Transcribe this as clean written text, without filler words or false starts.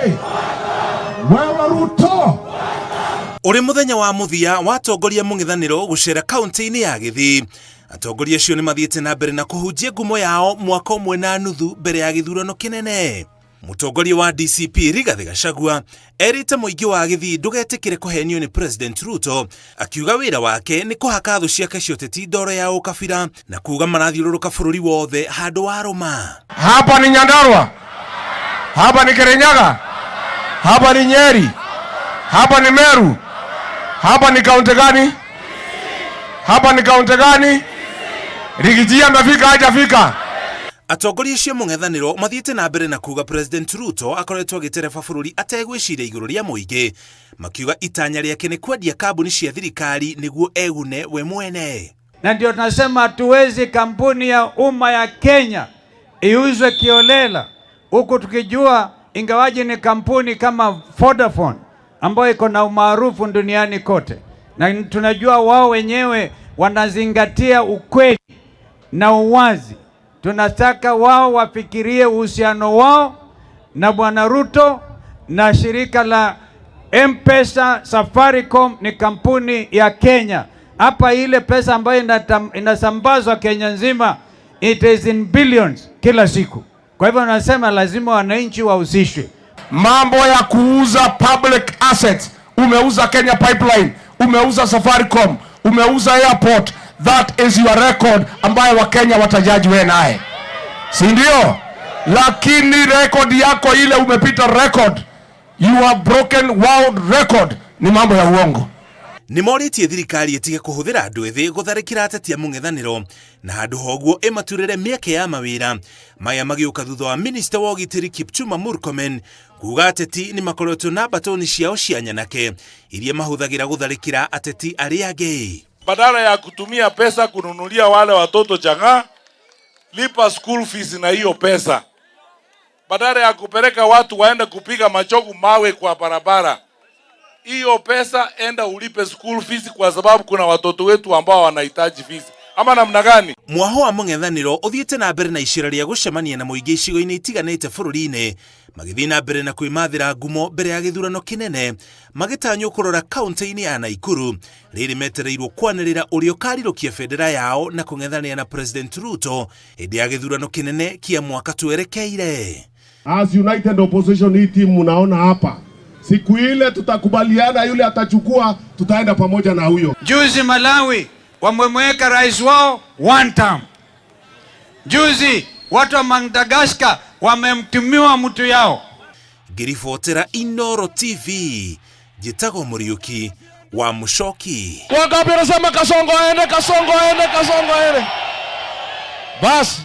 Harambee! Wewe Ruto! Ũrĩ mũthenya wa mũthia wa atongoria mũng'ethanĩro gũcera kaunti-inĩ ya Gĩthii. Atongoria acio nĩ mathiĩte na mbere na kũhunjia ngumo yao mwaka ũmwe na nuthu mbere ya gĩthurano kĩnene. Mũtongoria wa DCP Rigathĩ Gachagua erĩte mũingĩ wa Gĩthii ndũgetĩkĩre kũhenio nĩ President Ruto, akiuga wĩra wake nĩ kũhaka thũ ciake cia ũteti ndoro ya ũkabira na kuga marathiũrũrũka bũrũri wothe handũ wa rũma. Hapa ni Nyandarua, hapa ni Kirinyaga, hapa ni Nyeri, hapa ni Meru, hapa ni kaunti gani? Hapa ni kaunti gani? Riggy G amefika hajafika? Atongoria acio mũng'ethanĩro mathiĩte na mbere na kuga President Ruto akoretwo agĩtereba bũrũri ategwĩciria igũrũ rĩa mũingĩ, makiuga itanya rĩake nĩ kwendia kambuni cia thirikari nĩguo egune we mwene. Na ndio tunasema hatuwezi kampuni ya umma ya Kenya iuzwe kiholela, huku tukijua ingawaje ni kampuni kama Vodafone ambayo iko na umaarufu duniani kote, na tunajua wao wenyewe wanazingatia ukweli na uwazi. Tunataka wao wafikirie uhusiano wao na Bwana Ruto na shirika la M-Pesa. Safaricom ni kampuni ya Kenya. Hapa ile pesa ambayo inasambazwa Kenya nzima, it is in billions kila siku. Kwa hivyo nasema lazima wananchi wahusishwe. Mambo ya kuuza public assets, umeuza Kenya Pipeline, umeuza Safaricom, umeuza airport. That is your record ambayo Wakenya watajaji wewe naye, si ndio? Lakini record yako ile umepita record, you have broken world record, ni mambo ya uongo. Nĩ morĩtie thirikari ĩtige kũhũthĩra andũ ethĩ gũtharĩkĩra ateti a mũng'ethanĩro na handũ ha ũguo ĩmaturĩre mĩeke ya mawĩra. Maya magĩũka thutha wa minista wa ũgitĩri Kipchumba Murkomen kuga ateti nĩ makoretwo na mbatoni ciao cia nyanake iria mahũthagĩra gũtharĩkĩra ateti arĩa angĩ. Badala ya kutumia pesa kununulia wale watoto chang'aa, lipa school fees na hiyo pesa. Badala ya kupeleka watu waende kupiga machogu mawe kwa barabara, hiyo pesa enda ulipe school fees, kwa sababu kuna watoto wetu ambao wanahitaji fees. Ama namna gani? Mwaho wa mũng'ethanĩro ũthiĩte na mbere na icera rĩa gũcemania na mũingĩ icigo-inĩ itiganĩte bũrũri-inĩ, magĩthiĩ na mbere na kwĩmathĩra ngumo mbere ya gĩthurano kĩnene, magĩtanywo kũrora kaunti-inĩ ya Naikuru rĩrĩ metereirwo kwanĩrĩra ũrĩa ũkarirũkia bendera yao na kũng'ethanĩra na President Ruto hĩndĩ ya gĩthurano kĩnene kĩa mwaka twerekeire. As United Opposition, hii timu mnaona hapa, siku ile tutakubaliana, yule atachukua, tutaenda pamoja na huyo. Juzi Malawi wamemweka rais wao one term. Juzi watu wa Madagascar wamemtumiwa mtu yao. Ngĩribotera Inoro TV, njĩtagwo Mũriũki wa Mũcoki. Wangapi wanasema Kasongo aende, Kasongo aende, Kasongo aende? Basi.